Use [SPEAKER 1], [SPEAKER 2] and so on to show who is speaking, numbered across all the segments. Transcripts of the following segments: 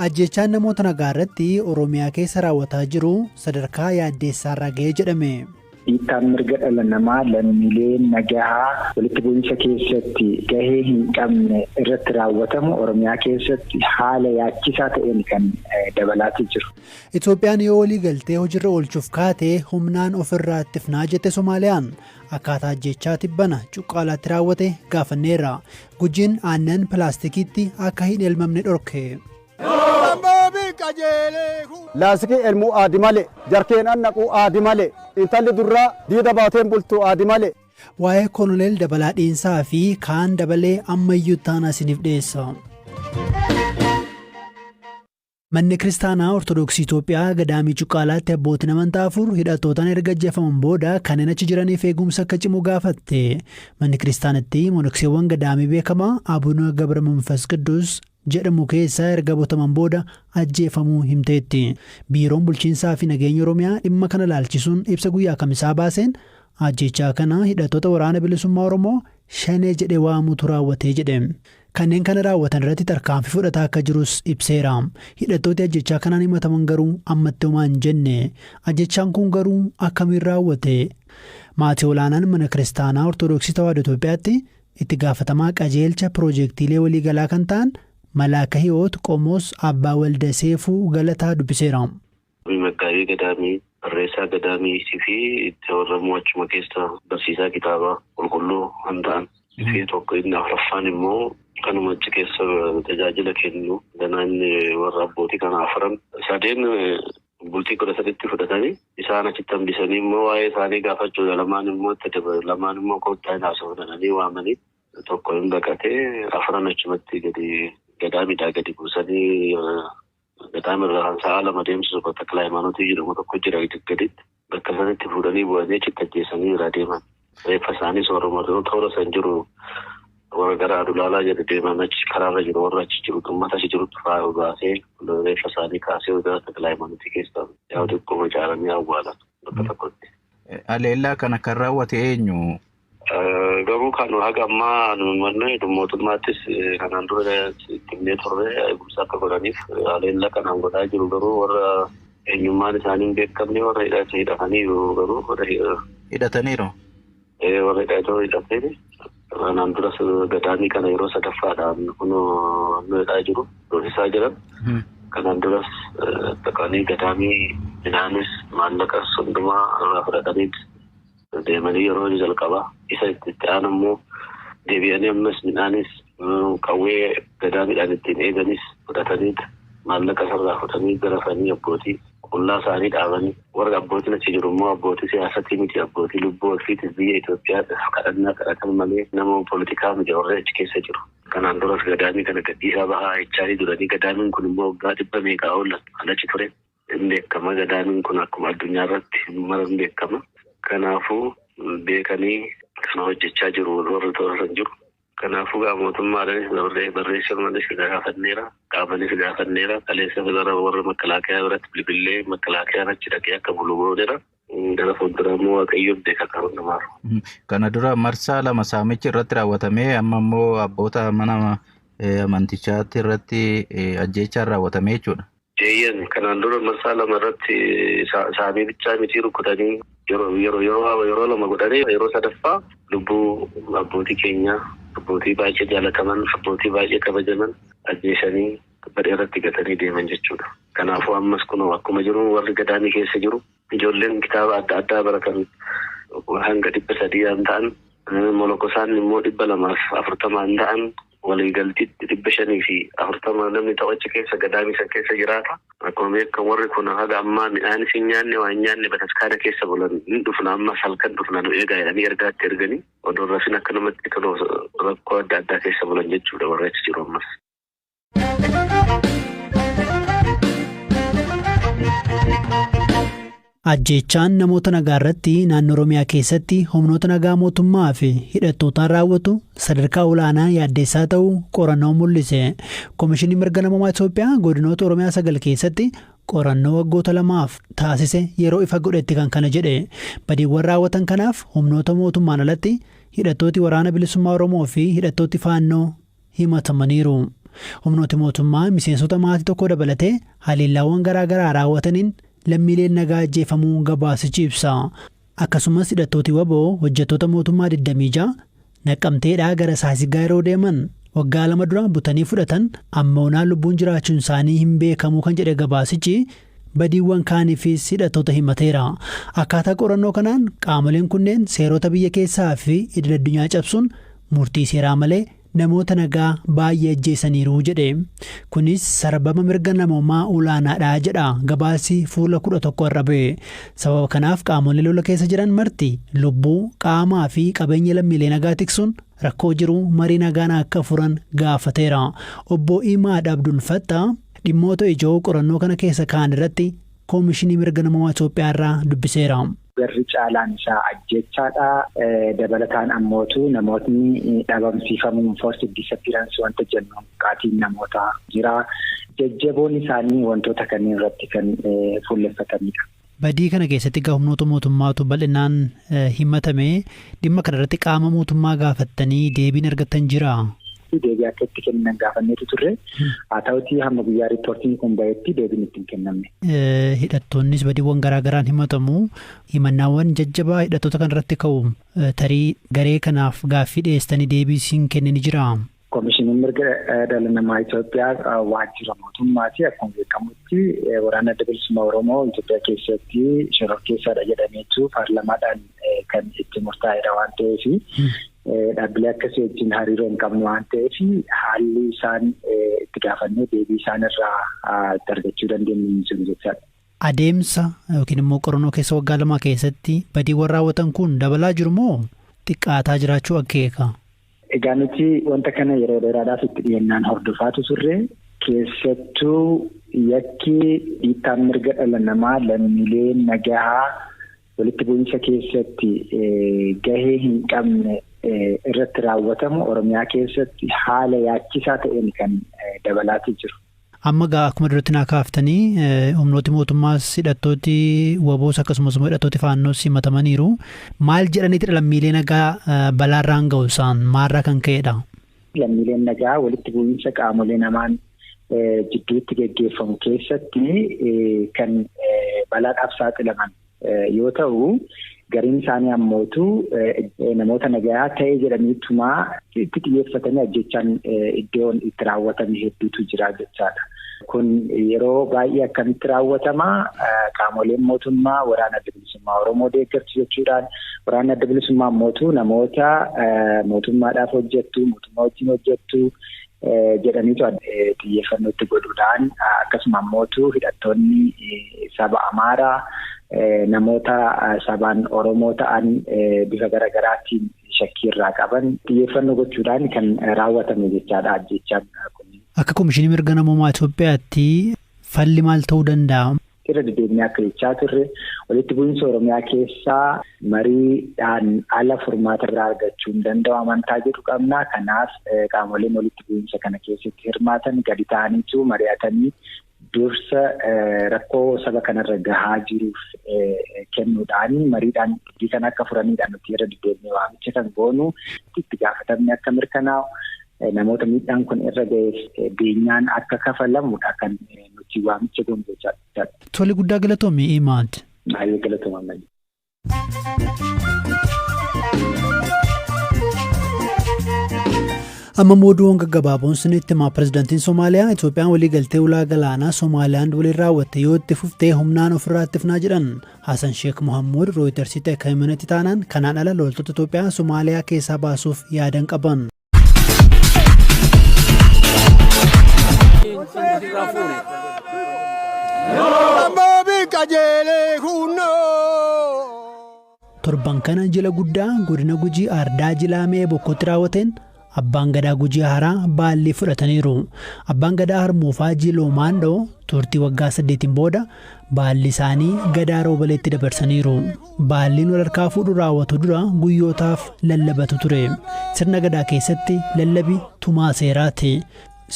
[SPEAKER 1] Ajjeechaan namoota nagaa irratti Oromiyaa keessa raawwataa jiru sadarkaa yaaddeessaarra ga'ee jedhame.
[SPEAKER 2] Dhiittaan mirga dhala namaa lammiilee nagahaa walitti bu'iinsa keessatti gahee hin qabne irratti raawwatamu Oromiyaa keessatti haala yaachisaa ta'een kan dabalaati jiru.
[SPEAKER 1] Itoophiyaan yoo walii galtee hojiirra oolchuuf kaate humnaan ofirraa ittifnaa jette Somaaliyaan. Akkaataa ajjeechaa tibbana Cuqqaalaatti raawwate gaafanneerra. Gujiin aannan pilaastikiitti akka hin elmamne dhorke.
[SPEAKER 3] Laasikii elmuu aadi malee, jarkeen annaquu aadi malee, intalli durraa diida baateen bultu aadi malee.
[SPEAKER 1] Waa'ee Koloneel Dabalaa Dhiinsaa fi kaan dabalee ammayyuu taanaa isiniif dhiyeessa. Manni Kiristaanaa Ortodoksii Itoophiyaa Gadaamii Cuqqaalaatti abbootiin amantaa 4 hidhattootaan erga ajjeefaman booda kanneen achi jiraniif eegumsa akka cimu gaafatte. Manni Kiristaanatti monokseewwan gadaamii beekamaa Abuna Gabra Manfas Qiddus jedhamu keessaa erga butaman booda ajjeefamuu himteetti. Biiroon Bulchiinsaa fi Nageenya Oromiyaa dhimma kana ilaalchisuun ibsa guyyaa Kamisaa baaseen ajjeechaa kana hidhattoota Waraana Bilisummaa Oromoo Shanee jedhee waamutu raawwate jedhe. Kanneen kana raawwatan irratti tarkaanfii fudhataa akka jirus ibseera. Hidhattooti ajjechaa kanaan himataman garuu ammatti homaa hin jenne. Ajjechaan kun garuu akkamiin raawwate? Maatii olaanaan Mana Kiristaanaa Ortodoksii Tawaahidoo Itoophiyaatti itti gaafatamaa qajeelcha piroojeektiilee waliigalaa kan ta'an Malaakahiwoot Qomoos Abbaa Walda Seefuu Galataa dubbiseera.
[SPEAKER 4] Maggaabii Gadaamii, barreessaa Gadaamii fi itti warra achuma keessa barsiisaa kitaabaa qulqulluu kan ta'an. Fi tokko inni afuraffaan immoo kanuma achi keessa tajaajila kennu. Ganaa inni warra abbootii kana afran sadeen bultii 13tti fudhatanii isaan achitti hambisanii immoo waa'ee isaanii gaafachuudha. Lamaan immoo itti dabalu. Lamaan immoo koottaa hin haasofnanii waamanii tokko hin baqatee afran achumatti gadi gadaamidhaa gadi buusanii gadaamirraa kan sa'a 2 deemsisu bakka Taklaayimaanotii jedhamu tokko jira gaditti. Bakka sanitti fuudhanii bu'anii achitti ajjeesanii biraa deeman. Reeffa isaanii sooruma toora san jiru warra gara Adulaalaa jedhu deeman achi karaarra jiru warra achi jiru uummata achi jirutti fa'aa baasee reeffa isaanii kaasee gara Taklaayimaanotii keessa yaa'u xiqqoo ijaaranii awwaalan bakka tokkotti.
[SPEAKER 5] Haleellaa kana kan raawwate eenyu?
[SPEAKER 4] Garuu kan haga ammaa manni mootummaattis kanaan dura itti himnee turre eegumsa akka godhaniif haleellaa kanaan godhaa jiru garuu warra eenyummaan isaanii hin beekamne warra hidhataniiru garuu warra
[SPEAKER 5] Hidhataniiru?
[SPEAKER 4] Warra hidhatee kanaan duras gadaamii kana yeroo sadaffaadhaan kunoo nu hidhaa jiru dhoosisaa jiran. Kanaan duras dhaqanii gadaamii midhaanis maallaqas hundumaa irraa fudhatanii deemanii yeroo jalqabaa isa itti aanu immoo deebi'anii ammas midhaanis qawwee gadaamiidhaan ittiin eeganis fudhatanii maallaqa sarraa fudhanii garafanii abbootii qullaa isaanii dhaabanii warra abbootiin achi jiru immoo abbootii siyaasatii miti abbootii lubbuu ofiitiif biyya Itoophiyaadhaaf kadhannaa kadhatan malee nama poolitikaa miti warra achi keessa jiru. Kanaan duras gadaamii kana gadhiisaa bahaa jechaa duranii gadaamiin kun immoo waggaa dhibba meeqaa ol kan achi ture. Hin beekama gadaamiin kun akkuma addunyaa irratti mara hin beekama. Kanaafuu beekanii kana hojjechaa jiru warri toora san jiru. Kanaafuu gaa mootummaadhaanis barreeffamaanis gaafanneera qaamanis gaafanneera kaleessa gara warra makalaakiyaa biratti bilbilee makalaakiyaan achi dhaqee akka bulu gooneera. Gara fuulduraa immoo Waaqayyoon beeka kan hundumaaf.
[SPEAKER 5] Kana dura marsaa 2 saamichi irratti raawwatamee amma immoo abboota mana amantichaatti irratti ajjeechaan raawwatamee jechuudha.
[SPEAKER 4] Eeyyan kanaan dura marsaa 2 irratti saamii bichaa miti rukutanii yeroo yeroo yeroo yeroo 2 godhanii yeroo sadaffaa lubbuu abbootii keenyaa abbootii baay'ee jaalataman abbootii baay'ee kabajaman ajjeesanii badhee irratti gatanii deeman jechuudha. Kanaafuu ammas kunoo akkuma jiru warri gadaamii keessa jiru ijoolleen kitaaba adda addaa baratan hanga 300 an ta'an molokosaan immoo 240 an ta'an waliigaltiitti 540 namni ta'u achi keessa gadaamii san keessa jiraata. Akkuma beekamu warri kun haga ammaa midhaanis hin nyaanne waan hin nyaanne bataskaana keessa bulan hin dhufna ammas halkan dhufna nu eegaa jedhanii ergaa itti erganii odoo rafin akkanumatti kunoo rakkoo adda addaa keessa bulan jechuudha warri achi jiru ammas.
[SPEAKER 1] Ajjeechaan namoota nagaa irratti naannoo Oromiyaa keessatti humnoota nagaa mootummaa fi hidhattootaan raawwatu sadarkaa olaanaa yaaddeessaa ta'uu qorannoon mul'ise. Komishinii Mirga Namoomaa Itoophiyaa godinoota Oromiyaa 9 keessatti qorannoo waggoota lamaaf taasise yeroo ifa godhetti kan kana jedhe. Badiiwwan raawwatan kanaaf humnoota mootummaan alatti hidhattooti Waraana Bilisummaa Oromoo fi hidhattooti Faannoo himatamaniiru. Humnooti mootummaa miseensota maatii tokko dabalatee haleellaawwan garaagaraa raawwataniin lammiileen nagaa ajjeefamuu gabaasichi ibsa. Akkasumas hidhattooti WBO hojjettoota mootummaa 26 Naqamteedhaa gara Saasigaa yeroo deeman waggaa 2 dura butanii fudhatan amma onaa lubbuun jiraachuun isaanii hin beekamu kan jedhe gabaasichi badiiwwan kaaniifis hidhattoota himateera. Akkaataa qorannoo kanaan qaamoleen kunneen seerota biyya keessaa fi idil addunyaa cabsuun murtii seeraa malee namoota nagaa baay'ee ajjeesaniiru jedhe. Kunis sarbama mirga namoomaa olaanaadha jedha gabaasi fuula 11 irra ba'e. Sababa kanaaf qaamolee lola keessa jiran marti lubbuu, qaamaa fi qabeenya lammiilee nagaa tiksuun rakkoo jiru marii nagaan akka furan gaafateera. Obbo Imaad Abdul Fattah dhimmoota ijoo qorannoo kana keessa ka'an irratti Koomishinii Mirga Namoomaa Itoophiyaa irraa dubbiseera.
[SPEAKER 2] Garri caalaan isaa ajjeechaadha. Dabalataan ammootu namootni dhabamsiifamuun forced disappearance wanta jennu buqqaatiin namootaa jira. Jajjaboon isaanii wantoota kanneen irratti kan fuulleffatanidha.
[SPEAKER 1] Badii kana keessatti egaa humnoota mootummaatu bal'inaan himatame. Dhimma kana irratti qaama mootummaa gaafattanii deebiin argattan jiraa?
[SPEAKER 2] Deebii akka itti kennan gaafanneetu turre. Haa ta'utii hamma guyyaa riippoortiin kun bahetti deebiin itti hin kennamne.
[SPEAKER 1] Hidhattoonnis badiiwwan garaa garaan himatamu. Himannaawwan jajjabaa hidhattoota kana irratti ka'u. Tarii garee kanaaf gaaffii dhiyeessitanii deebii isin kenne ni jiraa?
[SPEAKER 2] Komishiniin Mirga Dhala Namaa Itoophiyaa waajjira mootummaati. Akkuma beekamutti waraana Adda Bilisummaa Oromoo Itoophiyaa keessatti shororkeessaadha jedhameetu paarlamaadhaan kan itti murtaa'edha waan ta'eef dhaabbilee akkasii wajjin hariiroo hin qabnu waan ta'eef haalli isaan itti gaafannee deebii isaan irraa itti argachuu dandeenyu hin jiru jechaadha.
[SPEAKER 1] Adeemsa yookiin immoo qorannoo keessa waggaa lamaa keessatti badiiwwan raawwatan kun dabalaa jiru moo xiqqaataa jiraachuu akeeka?
[SPEAKER 2] Egaa nuti wanta kana yeroo dheeraadhaaf itti dhiyeennaan hordofaatu turre. Keessattuu yakki dhiittaan mirga dhala namaa lammiilee nagahaa walitti bu'iinsa keessatti gahee hin qabne irratti raawwatamu Oromiyaa keessatti haala yaachisaa ta'een kan dabalaati jiru.
[SPEAKER 1] Amma egaa akkuma duratti naa kaaftanii humnooti mootummaas hidhattooti WBOs akkasumas immoo hidhattooti Faannoos himatamaniiru. Maal jedhaniitidha lammiilee nagaa balaarraan ga'u isaan maalirraa kan ka'edha?
[SPEAKER 2] Lammiileen nagaa walitti bu'iinsa qaamolee namaan jidduutti geggeeffamu keessatti kan balaadhaaf saaxilaman yoo ta'u, gariin isaanii ammootu namoota nagayaa ta'ee jedhaniitumaa itti xiyyeeffatanii ajjechaan iddoon itti raawwatame hedduutu jira jechaadha. Kun yeroo baay'ee akkamitti raawwatama? Qaamoleen mootummaa waraana Adda Bilisummaa Oromoo deeggartu jechuudhaan waraanni Adda Bilisummaa ammootu namoota mootummaadhaaf hojjettu, mootummaa wajjin hojjettu jedhaniitu xiyyeeffannoo itti godhuudhaan akkasuma ammootu hidhattoonni saba Amaaraa namoota sabaan Oromoo ta'an bifa garaagaraatiin shakkii irraa qaban xiyyeeffannoo gochuudhaan kan raawwatame jechaadha ajjeechaan kun.
[SPEAKER 1] Akka Komishinii Mirga Namoomaa Itoophiyaatti falli maal ta'uu danda'a?
[SPEAKER 2] Irra deddeebinee akka jechaa turre walitti bu'iinsa Oromiyaa keessaa mariidhaan ala furmaata irraa argachuu hin danda'u amantaa jedhu qabna. Kanaaf qaamoleen walitti bu'iinsa kana keessatti hirmaatan gadi ta'aniitu mari'atanii dursa rakkoo saba kanarra gahaa jiruuf kennuudhaan mariidhaan dubbii kana akka furaniidhaan nuti irra deddeebinee waamicha kan goonu itti gaafatamni akka mirkanaa'u namoota miidhaan kun irra ga'eef beenyaan akka kafalamudha kan nuti waamicha goonu jechaadha.
[SPEAKER 1] Tole guddaa galatoomi Imaad.
[SPEAKER 2] Baay'ee galatooma ammayyu.
[SPEAKER 1] Amma immoo oduuwwan gaggabaaboon sinitti himaa pirezidaantiin Somaaliyaa Itoophiyaan waliigaltee ulaa galaanaa Somaaliyaan waliin raawwatte yoo itti fuftee humnaan ofirraa ittifnaa jedhan Hasan Sheek Mohammuud Rooyitersitti akka himanitti taanaan kanaan ala loltoota Itoophiyaa Somaaliyaa keessaa baasuuf yaadan qaban. Torban kana jila guddaa godina Gujii Ardaa Jilaa Me'ee Bokkootti raawwateen Abbaan Gadaa Gujii haaraa baallii fudhataniiru. Abbaan Gadaa Harmuufaa Jiloo Maandhoo turtii waggaa saddeetiin booda baalli isaanii Gadaa Roobaleetti dabarsaniiru. Baalliin wal harkaa fuudhu raawwatu dura guyyootaaf lallabatu ture. Sirna Gadaa keessatti lallabi tumaa seeraati.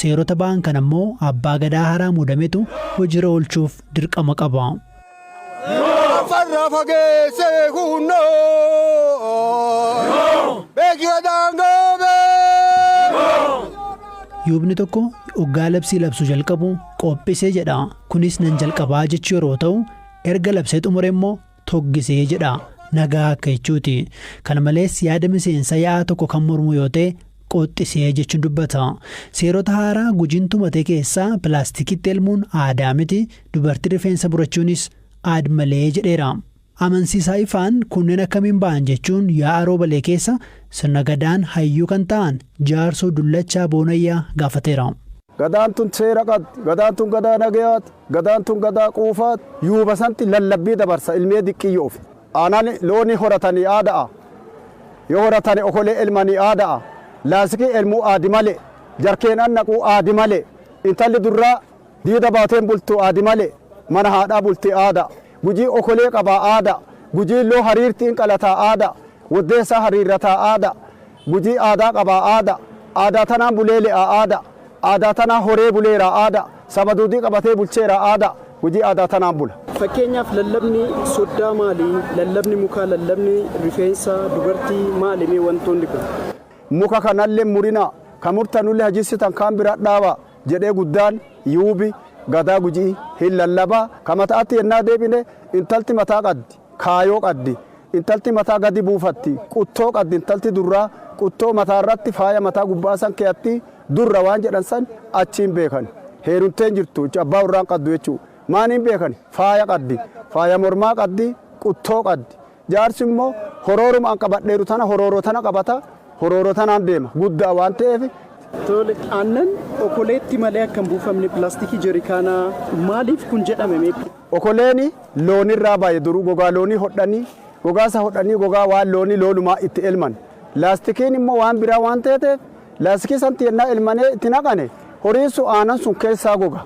[SPEAKER 1] Seerota ba'an kana immoo Abbaa Gadaa haaraa muudametu hojiirra oolchuuf dirqama qaba.
[SPEAKER 6] Farra fageessee kunnoo beekira daangoobee.
[SPEAKER 1] Yuubni tokko oggaa labsii labsuu jalqabu qophisee jedha. Kunis nan jalqabaa jechuu yeroo ta'u erga labsee xumure immoo toggisee jedha. Nagaa akka jechuuti. Kana malees yaada miseensa yaa'aa tokko kan mormu yoo ta'e qoxxisee jechuun dubbata. Seerota haaraa Gujiin tumatee keessaa pilaastikitti elmuun aadaa miti, dubartii rifeensa murachuunis aad malee jedheera. Amansiisaa ifaan kunneen akkamiin ba'an jechuun yaa'a Roobalee keessa sirna Gadaan hayyuu kan ta'an Jaarsoo Dullachaa Boonayyaa gaafateera.
[SPEAKER 3] Gadaan tun seera qabdi. Gadaan tun gadaa nagayaati. Gadaan tun gadaa quufaati. Yuuba santi lallabbii dabarsa ilmee diqqiyyo ofi. Aanan looni horatanii aada'a. Yoo horatani okolee elmanii aada'a. Laasikii elmuu aadi malee. Jarkeen annaquu aadi malee. Intalli durraa diida baateen bultu aadi malee. Mana haadhaa bulti aada. Gujii okolee qabaa aada. Gujiin loo hariirti in qalataa aada. Woddeessaa hariirrataa aada. Gujii aadaa qabaa aada. Aadaa tanaan bulee le'aa aada. Aadaa tanaan horee buleeraa aada. Saba duudii qabatee bulcheeraa aada. Gujii aadaa tanaan bula.
[SPEAKER 7] Fakkeenyaaf lallabni soddaa maali? Lallabni mukaa, lallabni rifeensa dubartii maali mee wantoonni kun?
[SPEAKER 3] Muka kanallee murinaa, ka murtanullee hajissitan kaan bira dhaabaa jedhee guddaan yuubi Gadaa Gujii hin lallabaa. Ka mata'atti yennaa deebine intalti mataa qaddi, kaayoo qaddi. Intalti mataa gadi buufatti, quttoo qaddi intalti durraa, quttoo mataa irratti faaya mataa gubbaa san keeyatti durra waan jedhan san achiin beekan. Heerumtee hin jirtu, abbaa warraa hin qaddu jechu'u. Maaniin beekan? Faaya qaddi. Faaya mormaa qaddi, quttoo qaddi. Jaarsi immoo horooruma an qabadheeru tana horooroo tana qabata, horooroo tanaan deema. Guddaa waan ta'eef.
[SPEAKER 7] Tole, aannan okoleetti malee akka hin buufamne pilaastikii jerikaanaa maaliif kun jedhame mee?
[SPEAKER 3] Okoleeni loonirraa baye duruu gogaa loonii hodhanii, gogaa isa hodhanii gogaa waan loonii loonumaa itti elman. Laastikiin immoo waan biraa waan teeteef laastikii santi yennaa elmanee itti naqane horiin sun aanan sun keessaa goga.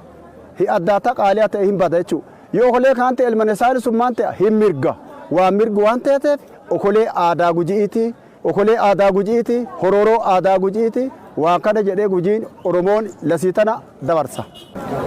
[SPEAKER 3] Hi addaata qaali'a ta'e hin bada jechu'u. Yoo okolee kaanti elmane saali sun maan te'a? Hin mirga. Waan mirgu waan teeteef okolee aadaa Guji'iiti. Okolee aadaa Guji'iiti. Horooroo aadaa Guji'iiti. Waan kana jedhee Gujiin Oromoon lasii tana dabarsa.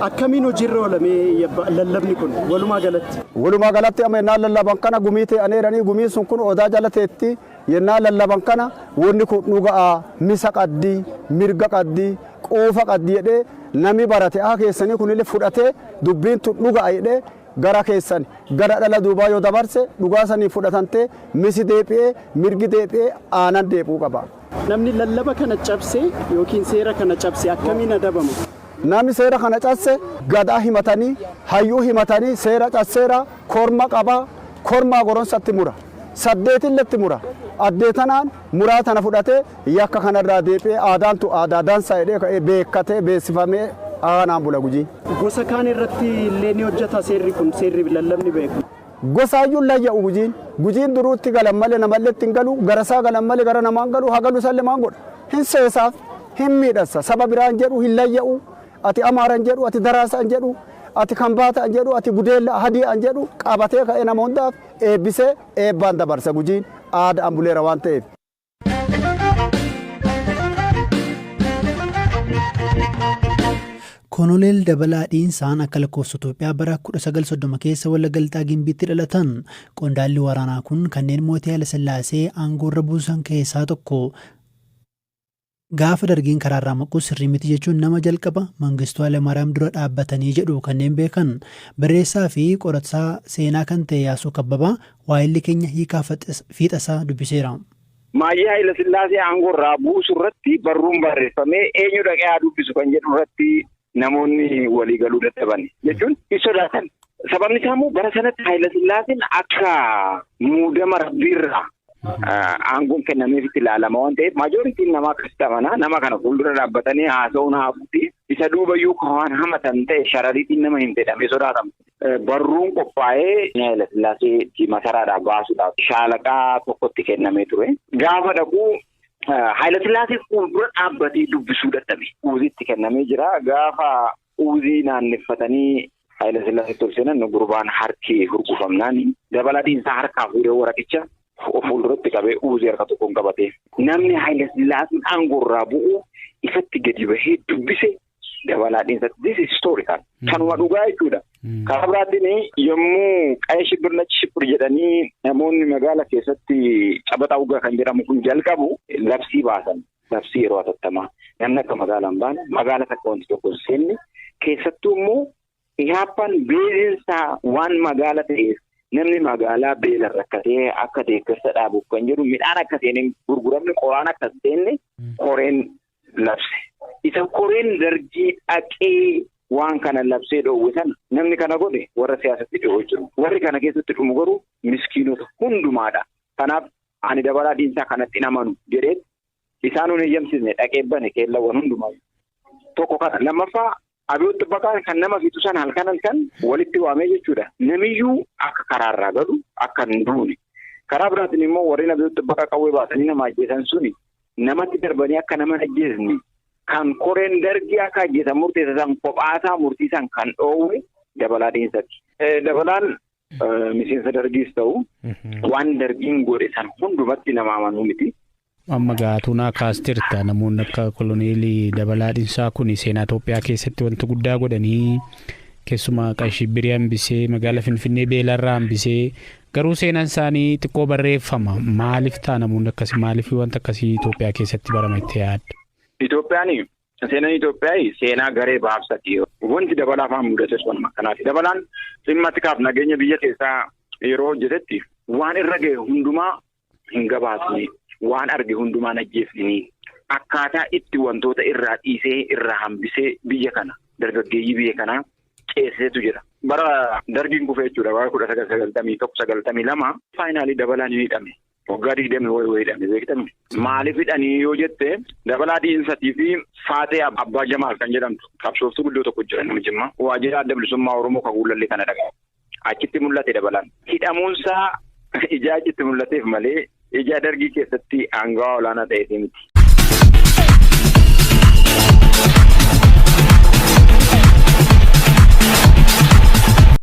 [SPEAKER 7] Akkamiin hojiirra oola mee lallabni kun walumaa galatti?
[SPEAKER 3] Walumaa galatti amma yennaa lallaban kana gumii tee'aneeranii gumiin sun kun odaa jala teetti yennaa lallaban kana wonni kun dhuga'a, misa qaddi, mirga qaddi, quufa qaddi jedhee nami barate aha keessanii kunille fudhatee dubbiin tun dhuga'a jedhee gara keessan gara dhala duubaa yoo dabarse dhugaa saniin fudhatantee misi deephi'ee, mirgi deephi'ee, aanan deephuu qaba.
[SPEAKER 7] Namni lallaba kana cabse yookiin seera kana cabse akkamiin adabama?
[SPEAKER 3] Nami seera kana casse gadaa himatanii, hayyuu himatanii seera casseera, korma qaba, kormaa goronsa itti mura. Saddeetille itti mura. Addee tanaan muraa tana fudhatee yakka kana irraa deephi'ee aadaan tun aadaa dansa jedhee ka'ee beekkatee beessifamee aanaan bula Gujiin.
[SPEAKER 7] Gosa kaan irratti illee ni hojjata seerri kun, seerri lallabni ba'e kun?
[SPEAKER 3] Gosaayyuu hin layya'u Gujiin. Gujiin duruu itti galan malee namalletti hin galu, garasaa galan malee gara namaa hin galu, ha galu isallee maan godha? Hin seesaaf, hin miidhassa. Saba biraa hin jedhu, hin layya'u, ati Amaara hin jedhu, ati Daraasa hin jedhu, ati Kambaata hin jedhu, ati Gudeella, Hadiya hin jedhu, qabatee ka'ee nama hundaaf eebbisee eebbaan dabarsa Gujiin aadaan buleera waan ta'eef.
[SPEAKER 1] Konoleel Dabalaa Dhiinsaan akka lakkoofsa Itoophiyaa bara 1930 keessa Wallagga Lixaa Gimbiitti dhalatan. Qondaalli waraanaa kun kanneen mootii Hayilasillaasee aangoorra buusan keessaa tokko. Gaafa Dargiin karaarraa maqu sirrii miti jechuun nama jalqaba Mangistuu Hayilamaariyaam dura dhaabbatanii jedhu kanneen beekan. Barreessaa fi qorataa seenaa kan ta'e Yaasuu Kabbabaa waahilli keenya Hiikaa Fiixasaa dubbiseera.
[SPEAKER 8] Maayyii Hayilasillaasee aangoorraa buusu irratti barruun barreeffamee eenyu dhaqee haa dubbisu kan jedhu irratti namoonni walii galuu dadhaban jechuun hin sodaatan. Sababni isaa immoo bara sanatti Hayilasillaaseen akka muudama rabbiirraa aangoon kennameefitti ilaalama waan ta'eef maajoritiin namaa akkasitti amana. Nama kana fuuldura dhaabbatanii haasa'uun haafuuti. Isa duubayyuu waan hamatan ta'e sharariitiin nama hin jedhamee sodaatama. Barruun qophaa'ee Hayilasillaasee masaraadhaa baasuudhaaf shaalaqaa tokkotti kennamee ture. Gaafa dhaqu Hayilasillaasee fuuldura dhaabbatee dubbisuu dadhabe. Uuziitti kennamee jira. Gaafa uuzii naanneffatanii Hayilasillaasee tolseenan gurbaan harki hurgufamnaan Dabalaa Dhiinsaa harkaa fuudhee waraqicha of fuulduratti qabee uuzii harka tokkoon qabatee. Namni Hayilasillaaseen aangoorraa bu'u ifatti gadi bahee dubbise Dabalaa Dhiinsaa. This is historical. Kanuma dhugaa jechuudha. Karaa biraatiin yommuu qayya shibbir nachi shibbir jedhanii namoonni magaala keessatti cabaxaa ugaa kan jedhamu kun jalqabu labsii baasan. Labsii yeroo hatattamaa namni akka magaalaan baane magaala takka wanti tokko hin seenne keessattuu immoo Ihaappaan beelinsaa waan magaala ta'eef namni magaalaa beela rakkatee akka deeggarsa dhaabuuf kan jedhu midhaan akka seeneen gurguramne qoraan akka seenne koreen labse. Isa koreen dargii dhaqee waan kana labsee dhoowwe sana namni kana godhe warra siyaasatti dhiyoo jiru. Warri kana keessatti dhumu garuu miskiinota hundumaadha. Kanaaf ani Dabalaa Dhiinsaa kanatti hin amanu jedhee isaan hin eeyyamsiisne dhaqee bane keellawwan hundumaa. Tokko kana lammaffaa Abiyoot Xibbaqaa kan nama fixu sana halkan halkan walitti waamee jechuudha. Namiyyuu akka karaarraa galu akka hin duune. Karaa biraatiin immoo warreen Abiyoot Xibbaqaa qawwee baasanii nama ajjeesan suni namatti darbanii akka nama hin ajjeesne kan koreen dargii akka ajjeesan murteessan kophaasaa murtiisan kan dhoowwe Dabalaa Dhiinsaati. Dabalaan miseensa dargiis ta'u waan dargiin godhe san hundumatti nama amanuu miti.
[SPEAKER 9] Amma gaatunaa kaastirta namoonni akka koloneelii Dabalaa Dhiinsaa kun seenaa Itoophiyaa keessatti wanta guddaa godhanii keessumaa Qashibbirii hambisee magaalaa Finfinnee beelarraa hambisee garuu seenaan isaanii xiqqoo barreeffama. Maaliif ta'a namoonni akkasii maaliif wanta akkasii Itoophiyaa keessatti barama itti yaadda?
[SPEAKER 8] Itoophiyaan seenaan Itoophiyaa seenaa garee baabsati. Wanti Dabalaa fa'aa mudates waanuma akkanaati. Dabalaan dhimma tikaaf nageenya biyya keessaa yeroo hojjetetti waan irra ga'e hundumaa hin gabaasne. Waan arge hundumaan ajjeefnini akkaataa itti wantoota irraa dhiisee irraa hambisee biyya kana dargaggeeyyii biyya kanaa ceesisetu jira. Bara dargiin kufee jechuudha bara 1991 92 faayinaalii Dabalaan ni hidhame. Waggaa 20 wayii hidhame beektame. Maaliif hidhanii yoo jette Dabalaa Dhiinsatii fi Faatee Abbaa Jamaal kan jedhamtu qabsooftuu guddoo tokko jira nama Jimmaa. Waajjira Adda Bilisummaa Oromoo kan Guulallee kana dhagaa. Achitti mul'ate Dabalaan. Hidhamuunsaa ijaa achitti mul'ateef malee ija dargii keessatti aangawaa olaanaa ta'eeti miti.